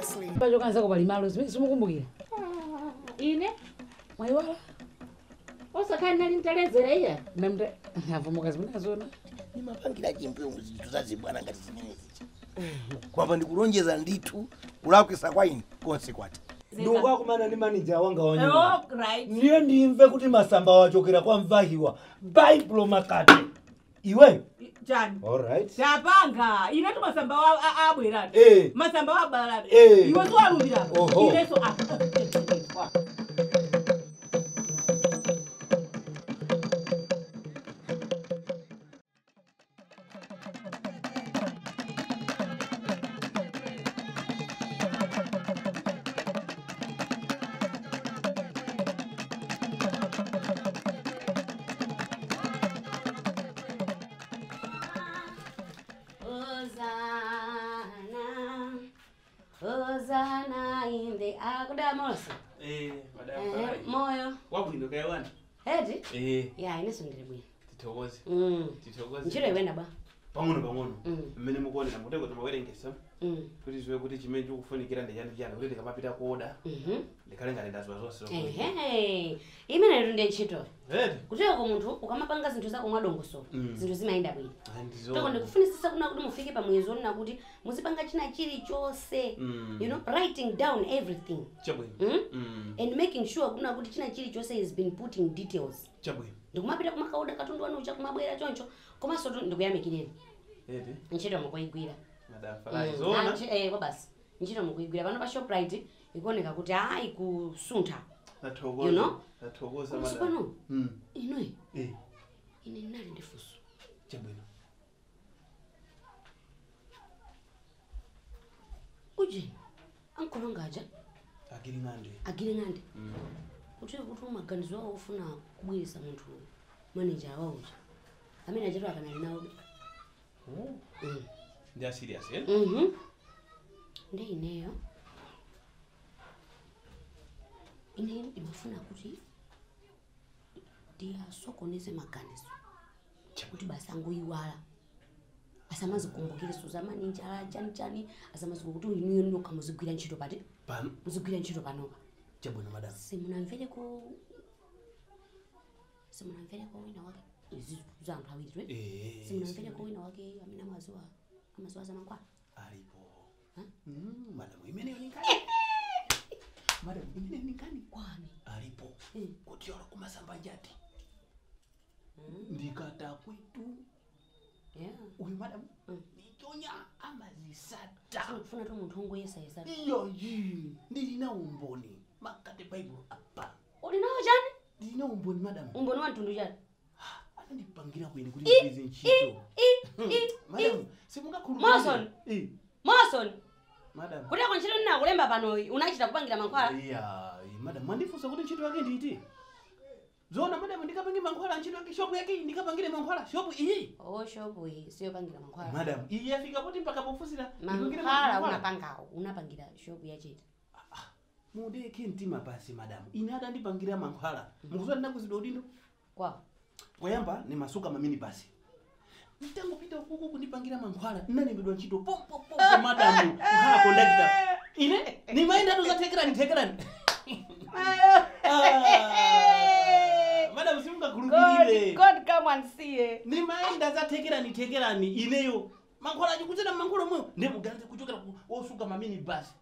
Seriously. Pachokanza kupalimalo zimene simukumbukira. Ine? Mwayiwala? Osakhala nali ntaledzera iya. Namde avumuka zimene azona. Nimapangira chimpewu zinthu zazibwana ngati zimenezi. Kwamba ndikulonjeza ndithu kulakwisa kwa ine konse kwati. Ndikukakumana ndi manager wanga wa nyumba. Oh, right. Ndiye ndimve kuti masamba wachokera kwa Mvahiwa. Baibulo makate. Iwe? Chani. All right. Tapanga. Ine tu masamba wa abweratu. Eh. Masamba wa abalatu. Eh. Iwe so alubira. Ine so Moyo. Wabwino kaiwana. Edi? Eh. Ya, ine sindiri bwino. Tithokoze. Tithokoze. Ntchito iwenda ba. Pang'ono pang'ono. Mmene mukuonera mutego timawerengesa. Kuti ziwe kuti chimene chikufunikira ndi chani chani kuti tikamapita kuoda. Ndikhale ngati ndaziwa zonse. Ehe. Imene lero ndiye ntchito. Edi. Kuteko munthu ukamapanga zinthu zako mwadongosolo. Zinthu zimayenda bwino. Ndizo. Ndikufunisisa kuna kuti mufike pa mwezi onena kuti muzipanga china chilichonse. You know, writing down everything. Chabwino. And making sure kuna kuti china chilichonse has been put in details. Chabwino. Ndikumapita kumakaoda katundu wanu ucha kumabwera choncho komanso ndikuyamikireni. Edi. Ntchito mukuigwira. Madam Farai zona. Kwa basi. Ntchito mukuigwira pano pa Shoprite ikuoneka kuti ayi kusuntha. Nathokoza. You know? Nathokoza madam. Pano. Inoyi. Eh. Ine nali ndifuso. Chabwino. Uje. Ankolonga aja. Agiri ng'ande. Agiri ng'ande. Kuti kuti umaganizo wawo ufuna kubwirisa munthu manager wawo uja. Amene achatu akanali nawo. Oh. They are serious, eh? Ndi ineyo. Ine ndimafuna kuti ndiyasokoneze maganizo. Kuti basi angoyiwala. Asamazikumbukire suzamani njala chani chani asamazikuti inuyo nokha muzigwira ntchito pati. Pano. Muzigwira ntchito panopa. Chabwino madam. Simunamvereko wina wake izi za anthu awiri eh. Simunamvereko wina wake amene amaziwa za mankhwala. Alipo. Madam imeneyo ni nkani. Madam imeneyo ni nkani. Kwani? Alipo. Kuti yoro kumasamba njati. Ndikata kwetu. Yeah. Uyu madam ndichonya amazisata. Kufuna tu munthu ongoyesa yesa. Iyo yi ndilina umboni makate Bible apa. Ulinawo chani? Ndilina umboni madam. Umboni wa mtundu chani? Anandipangira kwene kuti ndize ntchito. Madam, simungakhulupirire. Mason. Mason. Madam. Kuti ako ntchito ndinakulemba pano unachita kupangira mankhwala. Yeah, madam, mandifunsa kuti ntchito yake nditi. Zona madam ndikapange mankhwala ntchito yake shop yake ndikapangire mankhwala shop iyi. Oh shop iyi siyo pangira mankhwala. Madam, iyi yafika kuti mpaka pofusira mankhwala unapangawo unapangira shop yachita. Mudeke mtima pasi madam. Ine atandipangira mankhwala. Mukuziwa ndinakuzidwa udindo? Kwa. Poyamba ni masuka mamini basi. Mtangopita huku kundipangira mankhwala nanembedwa ntchito pompo pompo madam kukhala conductor. Ine nimaenda tuzathekerani thekerani. Madam simungakhulupirire. God come and see it. Nimaenda zathekerani thekerani ineyo. Mankhwala achikudzera mankhwala omweyo ndikuganiza kuchokera ku osuka mamini basi.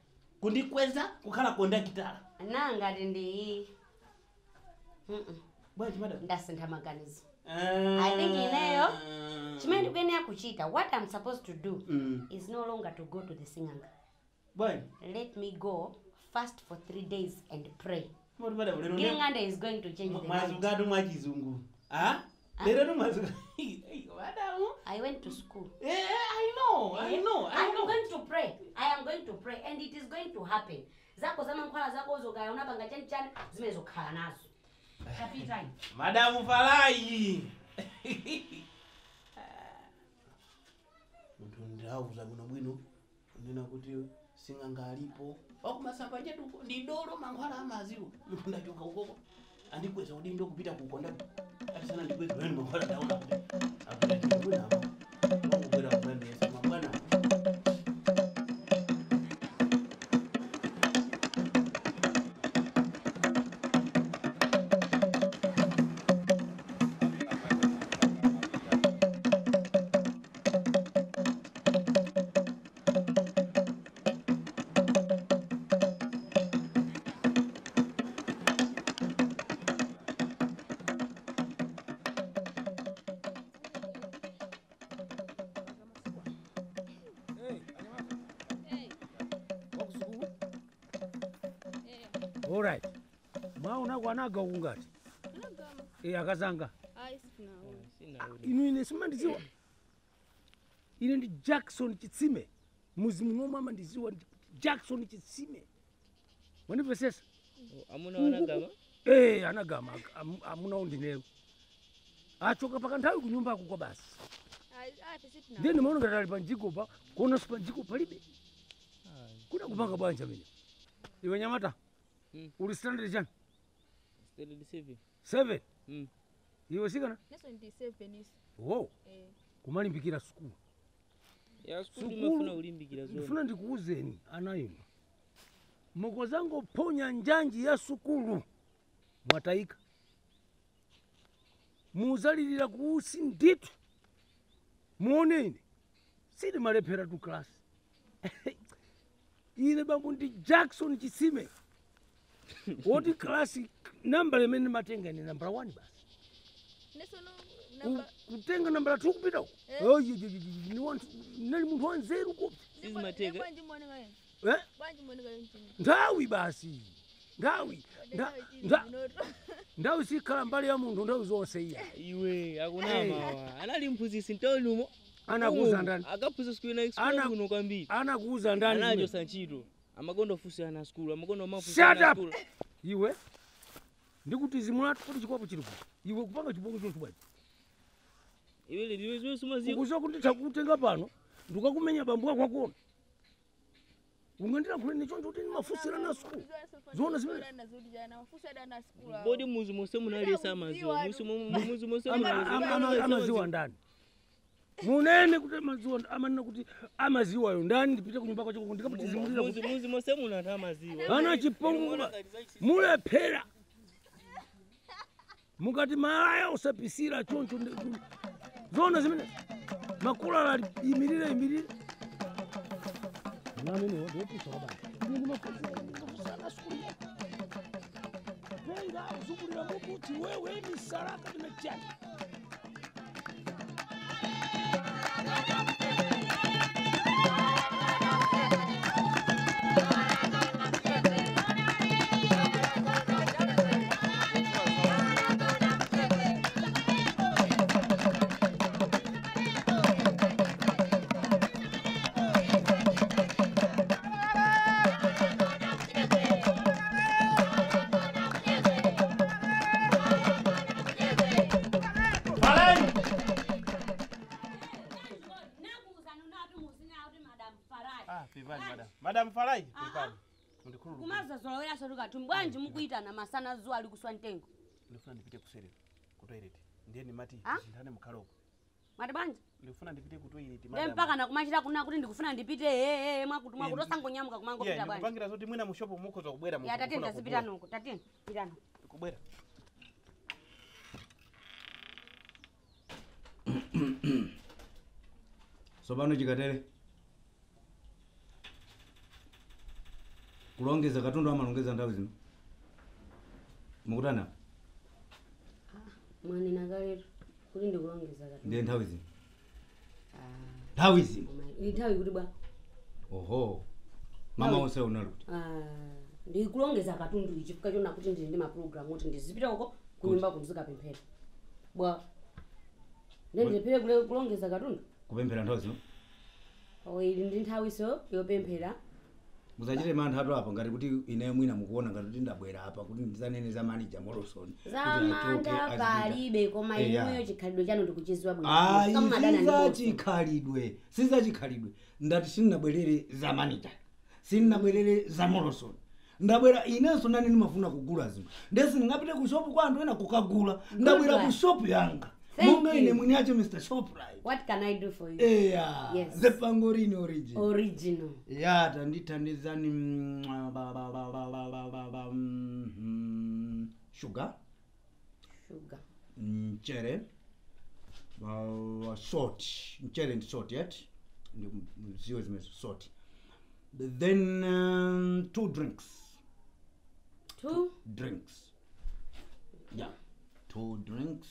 Kundikweza kukhala conductor. Nangati ndi. Bwanji madam. Ndasintha maganizo. I think ineyo chimene ndikuyenera kuchita what I'm supposed to do is no longer to go to the singanga. Bwanji. Let me go fast for 3 days and pray. Madam, is going to change the mind. Mwazugadu mwachizungu. Ah? Lero mwazuga. Madam. I went to school. Eh, I know. I know. I am going to pray. I am going to pray and it is going to happen. Zako za mankhwala zako zokaya unapanga chani chani zimene zokhala nazo. Tapita. Madam Farai. Munthu ndauza bwino bwino unena kuti sing'anga alipo. Wakumasamba chetu ndi dolo mankhwala amaziwo. Munthu ndachoka ukoko. Andikweza udindo kupita kukonda. Atisana ndikweza wenu mankhwala ndaona kuti akupita chibwino apa. Wakubwera kuyendesa mabwana. Alright. Mwaona kwanaga ungati. Eh akazanga. Ayi sinaona. Inu ine simandiziwa. Ine ndi Jackson Chitsime. Muzimu nomwe amandiziwa ndi Jackson Chitsime. Mwandipesesa? Amuna anagama? Eh anagama amuna undineyo. Achoka pakanthawi kunyumba ako kwa basi. Ndiye nimaona ngati ali panjiko pa, kuona si panjiko palibe. Kuna kupanga bwanja mine. Iwe nyamata. Uli standard chani? Standard 7. 7? Iwe sikana? Neso ndi 7 iso. Wow. Kumalimbikira sukulu. Ya sukulu ndimafuna ulimbikira zona. Ndifuna ndikuuzeni ana inu. Mukozango ponya njanji ya sukulu. Mwataika. Muzalilira kuusi nditu. Muone ine. Sidi malephera tu class. Ine bambo ndi Jackson Chitsime. Woti class namba limene matenga ni namba 1 basi. Neso no namba kutenga namba 2 kupita uko. Oh ni want nali munthu wanzeru ko. Sizimateka. Bwanji muoneka yenu. Eh? Bwanji muoneka yenu chini. Nthawi basi. Nthawi. Nthawi sikhala mbali ya munthu nthawi zonse iya. Iwe akunama. Anali mphunzitsi ntoni umo. Anakuuza ndani? Akaphunzitsa sukulu ina explore kuno kwambiri. Anakuuza ndani? Anachosa ntchito. Amakondo fusi ana sukulu, amakondo mafusi ana sukulu. Iwe ndikuti zimulatu kuti chikwapo chili kuti. Iwe kupanga chibongo chonse bwanji. Iwe lero iwe sumaziwa. Ukuziwa kuti nditha pano ndikakumenya bambo ako akuona. Ungandira kuleni choncho kuti ndimafusira na sukulu. Zoona zimene. Bodi muzi mose munalesa amaziwa. Muzi mose munalesa amaziwa ndani. Munene kuti maziwa amanena kuti amaziwayo ndani ndipite kunyumba kwacho ndikaputizimulira kuti muzi mose munatha amaziwa. Ana chipongo mulephera. Mukati malaya usapisira choncho zoona zimene makulala imirire imirire. Nami ndopisa baba. Ndi makusana sukulu. Penga uzukulira mukuti wewe misaraka tinachana. Madam Farai, pepani. Kumaza zolowera sotuka tumbwanji mukuitana masana zuwa ali kuswa ntengo. Ndifuna ndipite kuseri ku toilet. Ndiye ndimati zindane mukhaloko. Mati bwanji? Ndifuna ndipite ku toilet madam. Ndiye mpaka nakumachita kuna kuti ndikufuna ndipite mwakuti mwakuti osangonyamuka kumangopita bwanji. Ndikupangira zoti mwina mu shop mukhoza kubwera mu. Ya tatenda zipita noko, tatenda pita noko. Kubwera. Sobano chikatere. Kulongeza katundu amalongeza nthawi zino. Mukutana? Mwanena kaletu kuti ndikulongeza katundu. Ndiye nthawi zino. Nthawi zino. Ndi nthawi kuti bwa. Oho. Mama onse unaluti. Ndikulongeza katundu ichi chifukwa chona kuti ndili ndi ma program kuti ndizipita uko kunyumba kumzikapemphera. Bwa. Ndiye ndipere kulongeza katundu. Kupemphera nthawi zino? Oh, ili ndi nthawi so yopemphera. Musachite mantha atu apa ngati kuti ine mwina mukuona ngati kuti ndabwera apa kuti ndizanene za manager Morrison. Za mantha palibe koma inuyo chikhalidwe chanu ndikuchiziwa bwino. Sizachikhalidwe, sizachikhalidwe. Ndati sindinabwerere za manager. Sindinabwerere za Morrison. Ndabwera inenso nani ndimafuna kugula zinthu. Ndesi ndingapite ku shop kwa anthu ena kukagula. Ndabwera ku shop yanga. Munga ine mwini acho Mr. Shoprite. What can I do for you? Yeah. Yes. The Pangolin origin. Original. Yeah, tandithandizani sugar. Sugar. Mchere. Salt. Mchere and salt yet. Ziwe salt. Then 2 drinks. 2 drinks. Yeah. 2 drinks.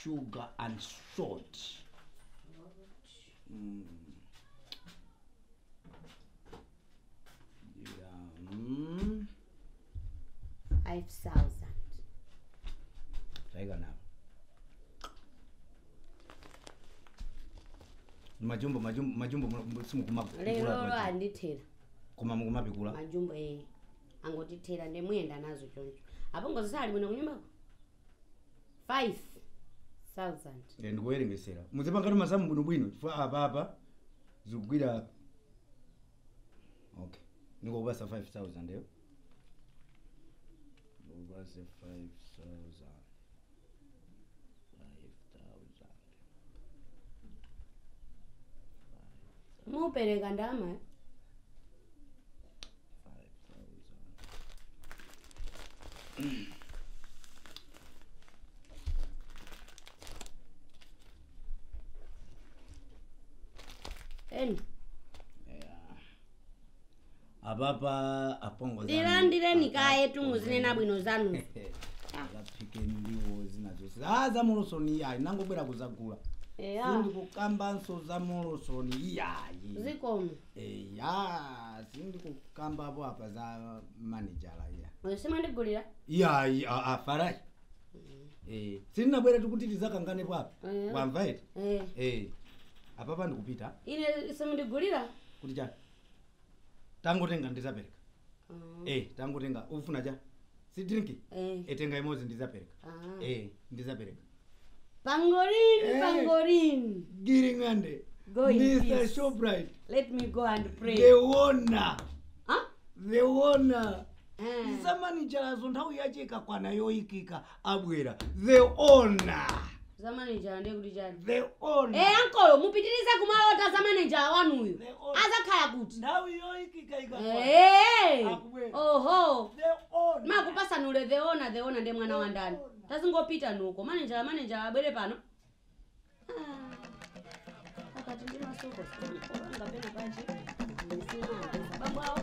Sugar and salt. Yeah. 5,000. Taiga napo. Majumbo majumbo majumbo simukumapikula. Lero andithera. Koma mukumapikula. Majumbo angotithera ndemuyenda nazo choncho. Apongozi sali bwino kunyumbako. 5,000. Ndikuwerengesera. Muzipangano masamu bwino bwino chifukwa apa apa zikugwira. Okay. Ndikupasa 5,000 eyo. Ndikupase 5,000. 5,000. Mupereka ndama. 5,000. Eni. Ababa apongo zanu. Ndilandireni kaye tumuzinena bwino zanu. Akaphike ndiwo zinazo. Ah, za Morrison iyayi nangobwera kuzagula. Sindikukambanso za Morrison iyayi. Zikomo. Eya, sindikukambapo apa za manager iya. Usimandigulira? Iyayi, a farai. Sindinabwera tikuti tizakanganepo apa. Wamva eti? Apapa ndikupita. Ine simundigulira? Kuti chani? Tangotenga ndizapereka. Tangotenga ufuna cha? Si drink? Tenga imodzi ndizapereka. Ndizapereka. Pangolini, pangolini. Giringande. Go in Mr. peace. Shoprite. Let me go and pray. The owner. Huh? The owner. Zamanijalazo nthawi yacheka kwana yoyikika abwera. The owner. Zamanijala ndiye kuti chani? The owner. Ankolo mupitirize kumalota zamanijala wanuyo. Azakhala kuti. Nthawi yoyikika ikakwana. Akubwera. Oho. The owner. Makupasanule the owner, the owner ndiye mwana wa ndani. Tazingopita nuko. Manejala manejala abwere pano. Akati ndi masoko ngapena pachi. Ndisina bambo awo.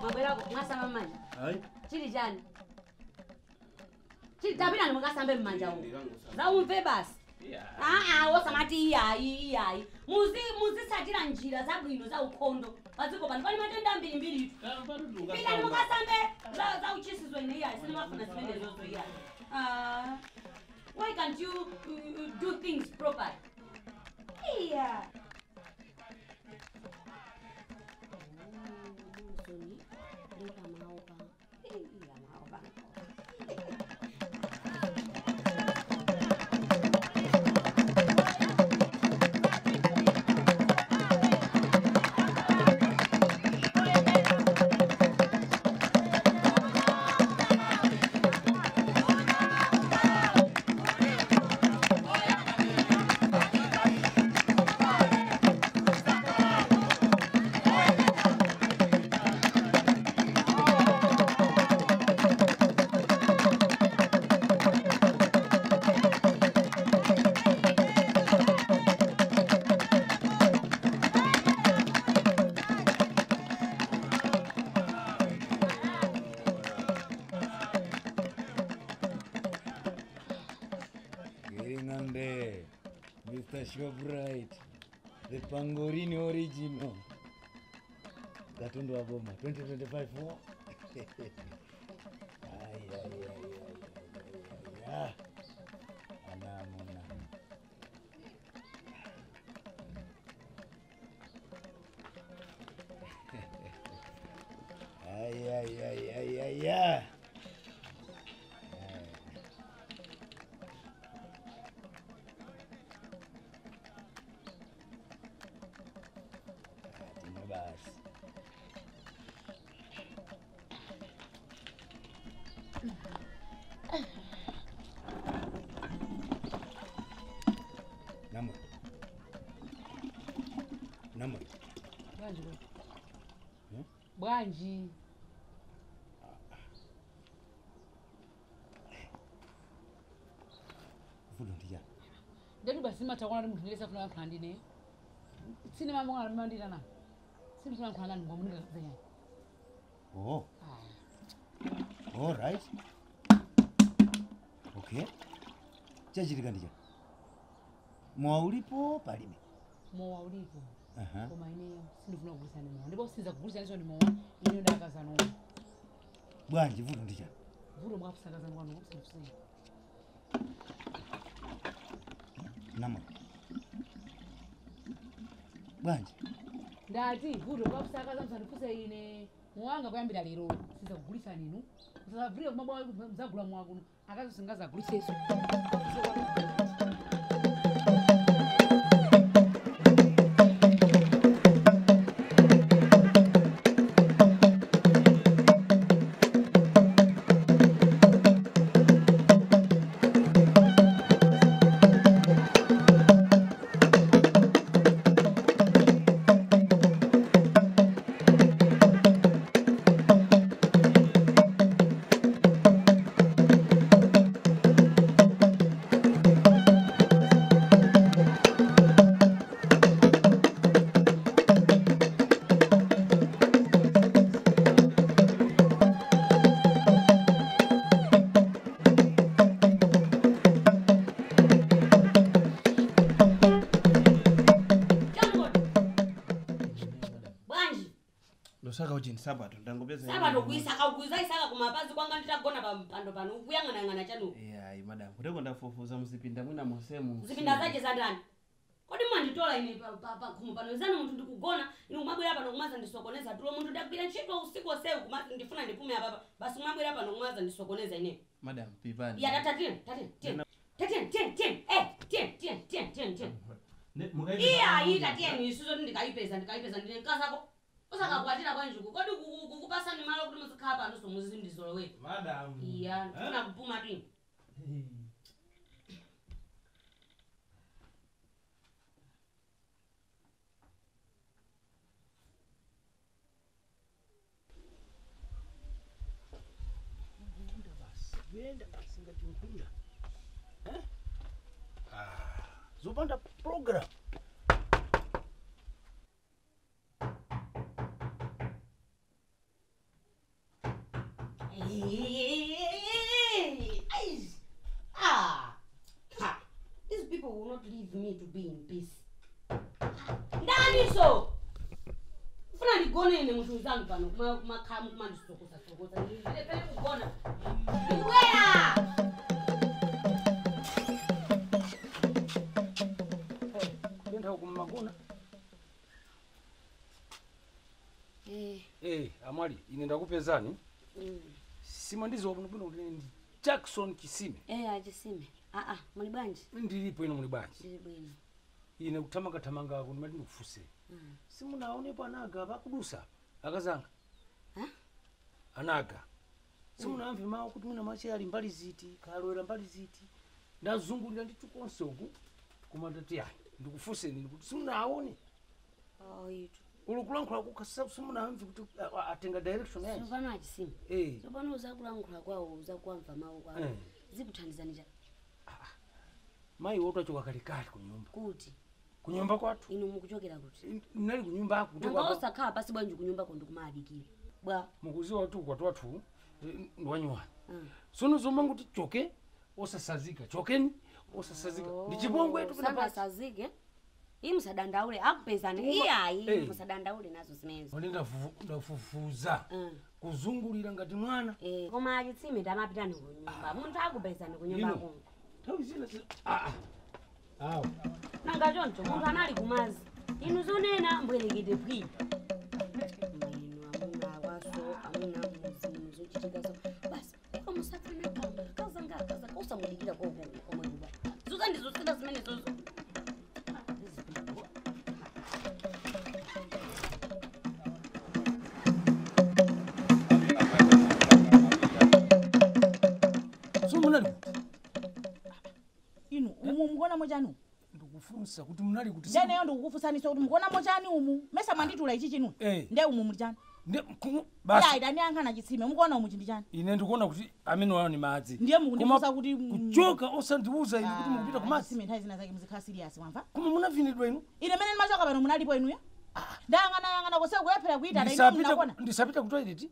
Mabwera mwasamba mmanja. Ayi. Chili chani? Chili tapita ni mukasambe mmanja uko. Zaumve basi. Osamati iyayi iyayi. Muzisatira njira zabwino za ukhondo. Padziko pano pali matenda mbirimbiri. Pita ni mukasambe za uchisizwe ine iyayi. Sinimafuna zimenezozo iyayi. Why can't you do things properly? Yeah. Mr. Shoprite, the Pangorini original. Katundu wa boma 2025. Ay ay ay ay ay. Anamuna. Ay ay ay ay ay ay. Namwe. Bwanji. Bwanji. Vulo ndiya. Ndetu basi matakwana ndi munthu ndilesa kuna yankhula ndine. Sine mambo ngana mandira na. Sine yankhula nani ngomunira zenya. Oh. All right. Okay. Chachitika ndija. Mowa ulipo palibe. Mowa ulipo. Koma ineyo sindifuna kugulitsani mowa. Ndipo sindizakugulisaninso ndi mowa ineyo ndakazanu. Bwanji vuto ndi chani? Vuto mwafusakazanu kwanu kumusandifuseni. Namo. Bwanji. Ndati vuto mwafusakaza musandifuse ine. Mwanga kuyambira lero sindizakugulisani inu. Musavulire kumabwa muzagula mowa kuno. Akazi singazagulisenso. Lusaka ujini sabato ndangopeza. Sabato kuisaka ukuiza isaka kumapazi kwanga nditagona pa mpando pano ukuyang'anayang'ana chanu. Yeah, madam. Kuteko ndafufuza muzipinda mwina mosemu. Muzipinda zache za ndani. Kodi mwanditola ine pa khomo pano izani munthu ndikugona ine kumabwera pano kumaza ndisokoneza tulo munthu ndagwira ntchito usiku onsewu kumati ndifuna ndipume apapa basi kumabwera pano kumaza ndisokoneza ine. Madam, pipani. Ya tatini tatini. Tatini tatini tatini. Eh, tatini tatini tatini tatini. Iya, iya tatini isuzo ndikaipeza ndine nkazako. Usakakwatira kwanjuku kodi kukupasani malo kuti muzikhala pano so muzindizolowe. Madam. Iya, ndifuna kupuma twini. Kuyenda basi ngati nkhunda. Eh? Ah, zopanda program. These people will not leave me to be in peace. Ndaniso! Funa ndigone ine munthu uzangu pano kumakhamu kumandisokosa sokosa. Ndilephere kugona. Ndikubwera! Kuyenda kumagona. Amwali, ine ndakupezani. Simandizo bwino kuti ndi Jackson Chisime. Chisime. Muli bwanji? Ndilipo ino muli bwanji. Ndili bwino. Ine kuthamanga thamanga ako ndimati ndikufuse. Simunaonepo anaga pakudusa akazanga. Anaga. Simunamve mawu kuti mwina mache ali mbali ziti, kalowera mbali ziti. Ndazungulira ndithu konse uku koma ndati ayi ndikufuseni kuti simunaone. Itu. Ulukulankhula kukha simunamve kuti atenga direction yanji. Tsopano Achisime. Tsopano uzakulankhula kwawo uzakuamva mawu kwawo. Zikuthandizani cha. Mayi wotu achoka kalekale kunyumba. Kuti? Kunyumba kwathu. Inu mukuchokera kuti? Nali kunyumba ako. Nanga osakhala pasi bwanji kunyumba ko ndikumadikira. Bwa. Mukuziwa tu kwathu wathu ndiwanyuwani. Sono zomanguti choke osasazika. Chokeni osasazika. Ndi chipongwe tu kuna pasi. Sangasazike. Ii musadandaule akupezani. Iyayi musadandaule nazo zimenezo. Ndi ndafufuza. Kuzungulira ngati mwana. Koma Achitsime ndamapitani kunyumba. Munthu akupezani kunyumba kuno. Nanga choncho munthu anali kumazi. Inu zonena mbwerekete pwi. Inu amuna awaso, amuna muzimu zochitika so. Basi, ukamusakana kamba, kazanga kazanga usamudikira koko komwe kuba. Zuza ndizosida zimene zozo. Sumunali. Inu umu mukuona mochani? Ndikufunsa kuti munali kuti Ndeneyo ndikukufunsaniso kuti mukuona mochani umu. Mesa mwanditula ichi chinu. Nde umu muli chani? Basi. Iya idaniyankhana Chitsime mukuona umu chindi chani? Ine ndikuona kuti amene wayo ni madzi. Ndiye mukundifunsa kuti kuchoka osandiuza ine kuti mukupita kumadzi. Chitsime nthawi zina zake muzikhala serious mwamva? Koma munavinidwa inu? Ine mene ndimachoka pano munalipo inuyo? Ndayang'ana yang'ana kose kulephera kuita inu munakona. Ndisapita ku toilet.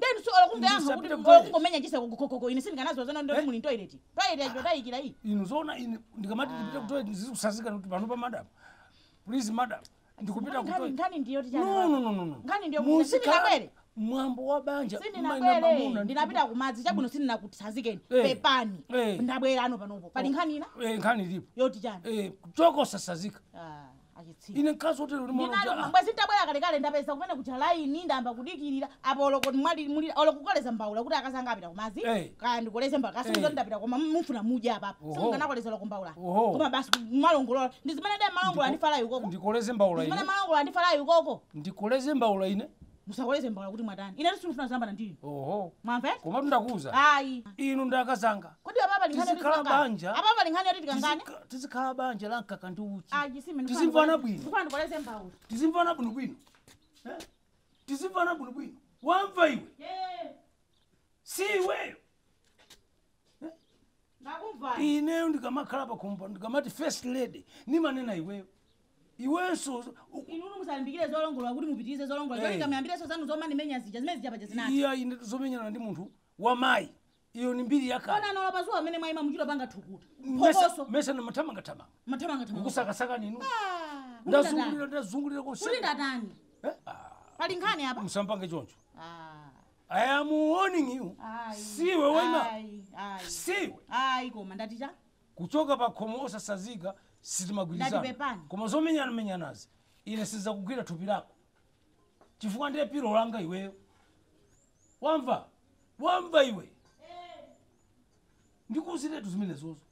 Ndeni so olokungayankha kuti olokungomenya chise kokokoko ine sindikanaziwa zona ndoti muli toilet. Toilet yachotayikira iyi. Inu zona ine ndikamati ndipite ku toilet ndizikutsazika kuti pano pa madam. Please madam. Ndikupita ku toilet. Nkhani ndiyo tichana. No. Nkhani ndiyo kuti sindinabwere. Mwambo wa banja sindinabwere. Ndinapita kumadzi chabwino sindinakutsanzikeni. Pepani. Ndabwera ano panopo. Pali nkhani ina? Nkhani ilipo. Yoti chani? Kuchoka osasazika. Achitsika. Ine mkazi wotero ndi mwana ndinali mbwezi ndabwera kalekale ndapeza kumene kucha laini ndayamba kudikirira apo oloko mwali muli olokukoleza mbawula kuti akazanga apita kumadzi kaya ndikoleze mbawula kasi ndapita koma mufuna mudya apapo simunganakoleza loko mbawula koma basi malongolola ndi zimene de malongola ndifalayo ukoko ndikoleze mbawula ine zimene malongola ndifalayo ukoko ndikoleze mbawula ine musakoleze mbawula kuti mwatani ine tisinufuna zambana ndini oho mwamve koma ndakuuza ayi inu ndakazanga kodi apapa linkhani tikangane apapa linkhani yoti tikangane tizikhala banja la mkaka ndi uchi ayi simene tizimvana bwino ndikufuna ndikoleze mbawula tizimvana bwino bwino tizimvana bwino bwino wamva iwe si iweyo ndakumva ineyo ndikamakhala pakhombo ndikamati first lady nimanena iweyo iwenso inunu musalimbikire zolongola kuti mupitirize zolongola cholinga muyambireso zanu zomandimenya zija zimene zija paja zinati iya ine zomenyana ndi munthu wamayi iyo ni mbiri yakale ona nola pazuwa amene mwayima muchito panga thukuta phokoso mesa mathamangathamanga mathamangathamanga kusakasaka ninu ndazungulira konse kuti ndatani pali nkhani apa musampange choncho I am warning you. Siwe waima siwe ayi koma ndaticha kuchoka pa khomo osasazika sitimagwirizana koma zomenyana menyanazi ine sizakugwira thupi lako chifukwa ndiye pilo langa iweyo wamva wamva iwe ndikuuziretu zimene zozo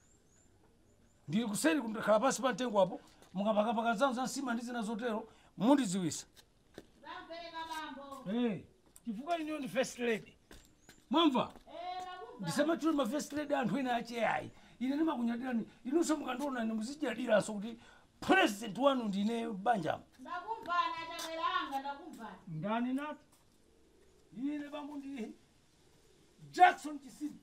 ndili kuseri kundakhala pasi pa mtengo apo mukapakapaka zanu za nsima ndi zina zotero mundidziwisa chifukwa ineyo ndi first lady mwamva ndisamachule ma first lady anthu ena acheyayi ine ndimakunyadirani inunso mukandiona ine muzinyadiranso kuti president wanu ndine banjamo ndakumvana chakwera anga ndakumvana ndani nati ine bambo ndi Jackson Chisini.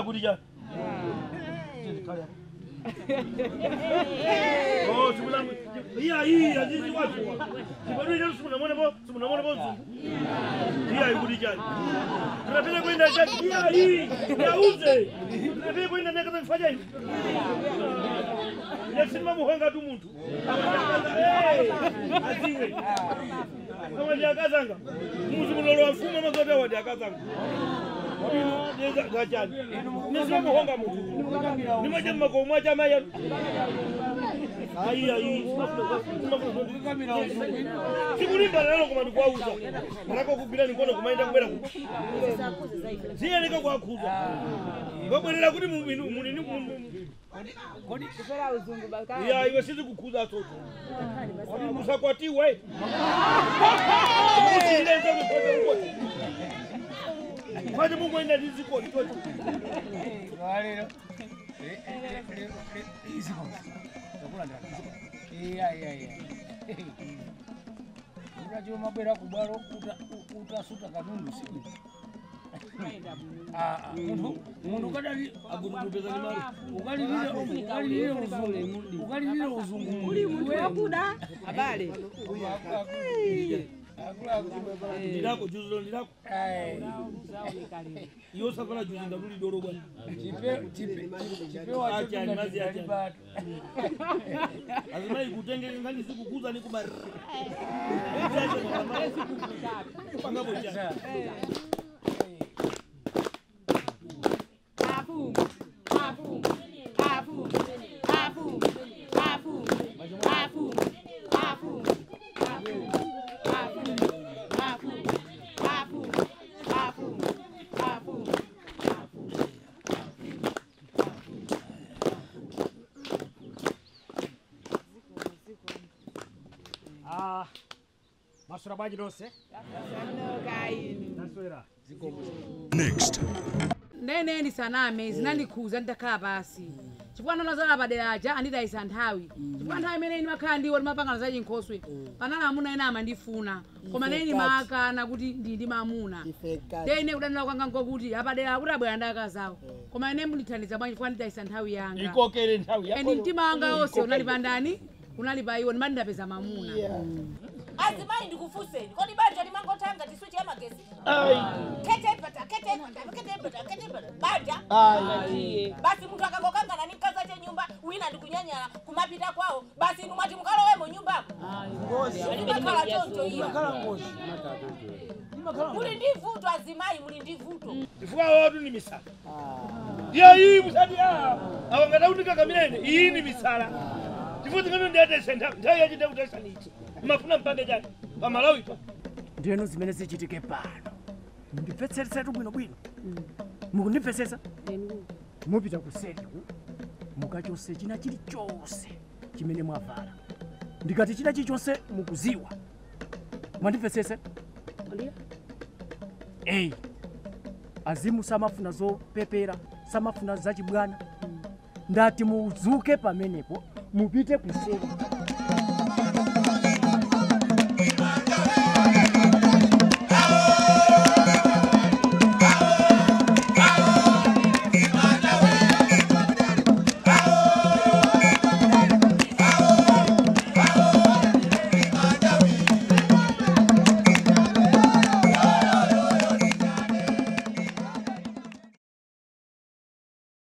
Kulija. Oh, simulangu. Iya iya zizi watu. Sibadu ndio simunamona bo, simunamona bo zungu. Iya kulija. Tunapenda kwenda iya hii. Yauze. Tunapenda kwenda nakaza kufanya hivi. Yasimama muhanga tu muntu. Aziwe. Kama ndiakazanga. Muzi mulolo mfumo mazote wa ndiakazanga. Nisimamuhonga mutu. Nimaje makomwa chama ya. Ayi ayi. Sikulimba nalo koma ndikuauza. Marako kugwira nikono kumaenda kubera ku. Ziye nika kwakuza. Ngobwerera kuti munini kodi kupera uzungu baka. Ya iwe sizi kukuza toto. Musakwatiwe. Musileze kukoza. Kwaje Mungu enda ndiziko toto. Valero. Iziko. Iya iya iya. Chibwana chomwe mabwera kubwalo utasuta katundu siku. Munthu ukadali akutupeza ni mali. Ukalilire uzungu. Ukalilire uzungu. Uli munthu wakuda abale. Ndilako juzi ndilako. Iyo savala juzi ndaluli doro bwana. Chipewa Acha mazi acha. Azimai kutenge ngani sikukuza ni kumari. Pangapo cha. Afu afu afu afu afu afu afu afu afu afu afu afu. Ah, maswera bwanji nonse? Taswera. Next. Ndene ndisaname zinandikhuza nditakhala pasi. Chifukwa ndonazala padera aja andidayisa nthawi. Chifukwa nthawi imene ndimakhala ndiwo ndimapangana za chinkhoswe. Panali amuna ena amandifuna. Koma nene ndimakana kuti ndi mamuna. Ndene kudanena kwanga nkokuti apadera akuti abwera ndi akazawo. Koma ine mundithandiza bwanji chifukwa ndidayisa nthawi yanga. Ikokere nthawi yako. Eni mtima wanga wonse unali pa ndani? Unali pa iwo ndimati ndapeza mamuna. Azimai ndikufuseni. Kodi banja limangotanga tiswichi ya magesi. Ai. Kete pata, kete pata, kete pata, kete pata. Banja. Ai. Basi mtu akangokangana ni mkaza che nyumba, wina ndikunyanyala kumapita kwao. Basi inu mwati mukalowemo nyumbamo. Ngozi. Limakhala choncho iyo. Limakhala ngozi. Muli ndi vuto azimai, muli ndi vuto. Chifukwa watu ni misala. Iya iyi musati awangada kuti kakamilene iyi ni misala. Chifukwa tingano ndi atesa nthawi yachita kutesa nichi. Mafuna mpange chani pa Malawi pa. Ndiyeno zimene zichitike pano. Ndimvetsetsetu bwinobwino. Mukundimvetsetsa? Mupita kuseriku mukachose china chilichonse chimene mwavala. Ndikati china chilichonse mukuziwa. Mwandimvetsetsa? Eyi. Azimu samafuna zopepera, samafuna zachibwana. Ndati muzuke pamenepo mupite kuseri.